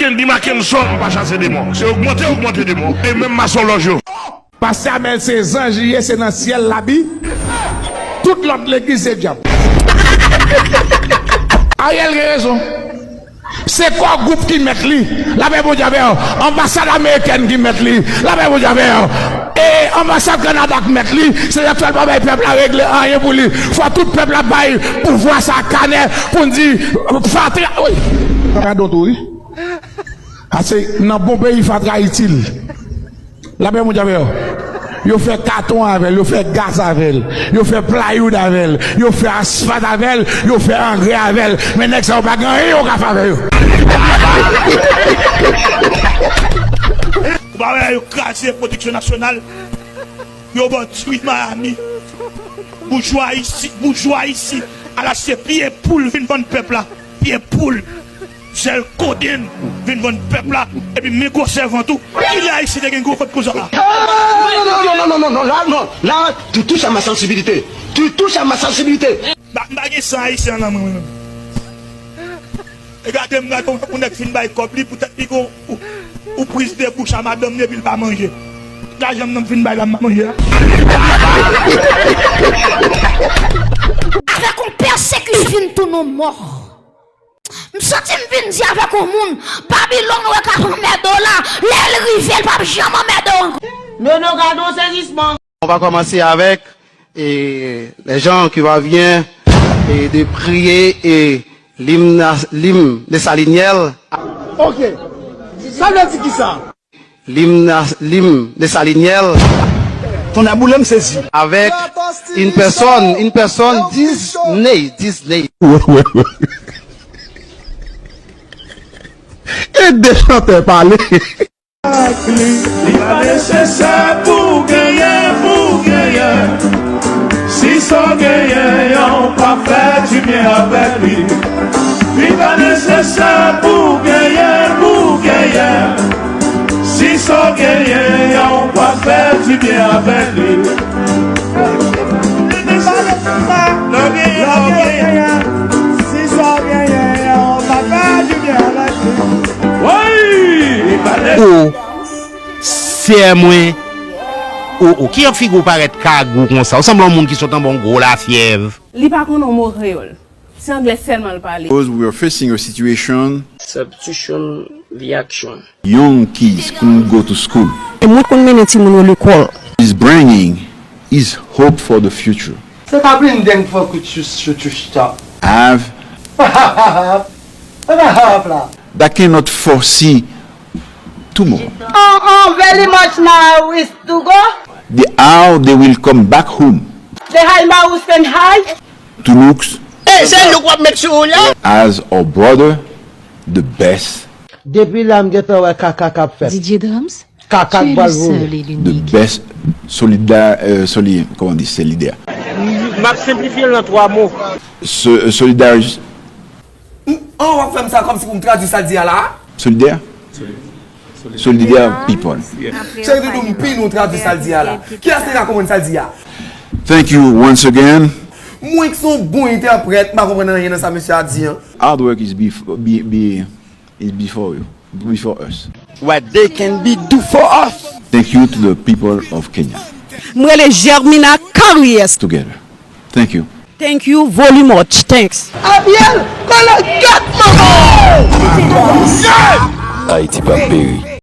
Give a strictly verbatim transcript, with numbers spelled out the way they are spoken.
Kendy Mackenson pa chase demon. Se ogmante, ogmante demon. E menm masolòj yo. Pastè Amèl se zanj li ye, se nan syèl l ap viv. Tout lòt legliz se dyab. Ariel gen rezon. Se kò gwoup ki mèt li. Lapè Bondye avè w. Anbasad amerikèn ki mèt li. Lapè Bondye avè w. E anbasad Kanada k mèt li. Se sa k fè l pa bay pèp la regle anyen pou li. Fò tout pèp la bay pouvwa sa kanè pou n di fatra. Wi. Gadon tou wi. Ase nan bon peyi fatra itil. Lapè Bondye avè yo. Yo fè katon avè l, yo fè gaz avè l, yo fè plywood avè l, yo fè asfalt avè l, yo fè angrè avè l. Men nèg sa yo pa gen anyen yo ka fè avè yo. Ou pa wè yo kraze pwodiksyon nasyonal, yo ba w diri Miami. Boujwa isi, boujwa isi, al achte pye poul vin vann pèp la. Pye poul. Sèl kodenn vin vann pèp la, epi men gwo sèvant ou. Kilè Ayisyen te gen gwo vant konsa la? Non, non, non, non, non, non, la, non, la, tu touches à ma sensibilité. Tu touches à ma sensibilité. M pa gen san Ayisyen nan mwen, mwen menm. E gade m, gade yon nèg fin bay kòb li, poutèt li gon ou, ou priz de bouch a madanm li, epi l pa manje. Lajan m nan m fin bay la, m ap manje a. Avèk yon pèsekisyon vin tounen yon mò. M santi m vin di avèk yon moun, Babilòn wè k ap anmède w la, lè l rive, l p ap janm anmède w ankò. Non, non, gade yon sezisman. On va commencer avec et les gens qui va bien et de prier et l'hymne l'hymne de Saliniel. Ok. Sa vle di ki sa? L'hymne l'hymne de Saliniel. Ton a boule m sezi. Avec une personne, une personne Disney, Disney. E de chantè pale. Li pa nesesè pou w genyen, pou w genyen. Si sa w genyen an, w pa fè dibyen avèk li. Li pa nesesè pou w genyen, pou w genyen. Si sa w genyen an, w pa fè dibyen avèk li. Li pa nesesè pou w genyen. Si sa w genyen an, w pa fè dibyen avèk li. Woy! Li pa nesesè. Sè mwen, o, o, kijan figi w parèt kagou konsa? Ou sanble yon moun ki sot anba yon gwo lafyèv. Li pa konn yon mo kreyòl. Se anglè sèlman l pale. Because we are facing a situation. Substitution reaction. Young kids couldn't go to school. E mwen konn mennen timoun yo lekòl. Is bringing is hope for the future. Se pa blinden fò kout sou sou touch top. Have. Have la. That cannot foresee tomorrow. Oh, oh, very much now is to go. The how they will come back home. The high mouse and high. To looks. Eh, se look w ap met sou ou la. As our brother, the best. Depi la m gentan wè kaka k ap fèt. Didier Drums, kaka k pral voye. The best solidar, euh, soli, comment on dit, solidaire. M ap senplifye l nan twa mo. So, euh, solidarité. An w ap fè m sa kòmsi pou m tradui sa l di a la a? Solidaire? Solidaire people. Cheri Doudou, m pini w tradui sa l di a la. Kiyès ki ka konprann sa l di a? Thank you once again. Mwen ki se yon bon entèprèt, m pa konprann anyen nan sa mesye a di an. Hard work is bef-, be, be, is before you, before us. What they can be do for us. Thank you to the people of Kenya. M rele Germina Caries. Together. Thank you. Thank you very much. Thanks. Ariel, kole gèt manman! Ayiti p ap peri.